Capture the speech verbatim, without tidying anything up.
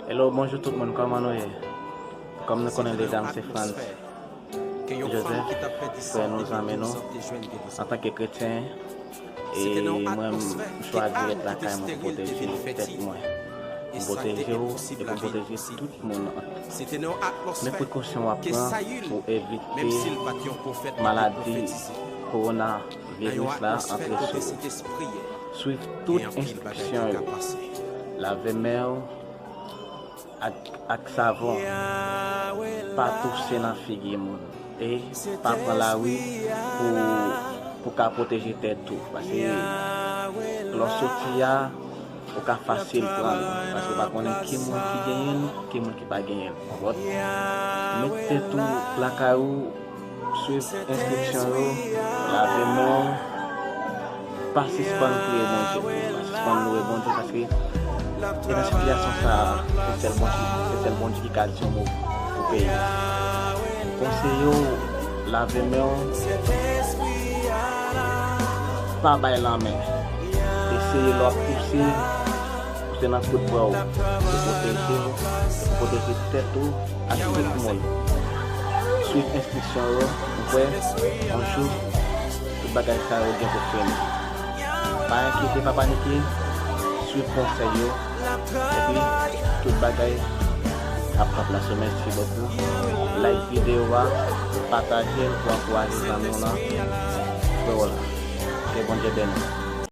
Hello, bonjou tout moun, kòman nou ye? Kòm nou konnen deja, m se Frantz Joseph, frè nou, zanmi nou, antanke kretyen, e mwen, m chwazi ret lakay mwen pou pwoteje tèt mwen. M pwoteje w e pou m pwoteje tout moun. Men prekosyon w ap pran pou evite maladi kowonaviris la antre sou ou. Swiv tout enstriksyon yo. Lave men w ak, ak savon. Pa touse nan figi moun. E pa pran lari pou, pou ka pwoteje tèt ou. Paske lè w soti a, ou ka fasil pran l. Paske ou pa konnen ki moun ki genyen l, ki moun ki pa genyen l. But, met tèt ou lakay ou, swiv enstriksyon yo, lave men w, pa sispann priye Bondye, pa sispann louwe Bondye, paske e nan sitiyasyon sa a, se sèl Bondye, se sèl Bondye ki ka di yon mo pou peyi a. M konseye w, lave men w, pa bay lanmen. Eseye lè w ap touse, ou se nan kout bra w, pou pwoteje w, pou pwoteje tèt ou ak tout moun. Swiv enstriksyon yo, m kwè, yon jou, tout bagay sa yo gen pou fini. Pa enkyete, pa panike, swiv konsèy yo, epi tout bagay ap pran plas yo. Mèsi bokou. Like videyo a, pataje l pou ankouraje zanmi w lan, frè w la. Ke Bondye beni w.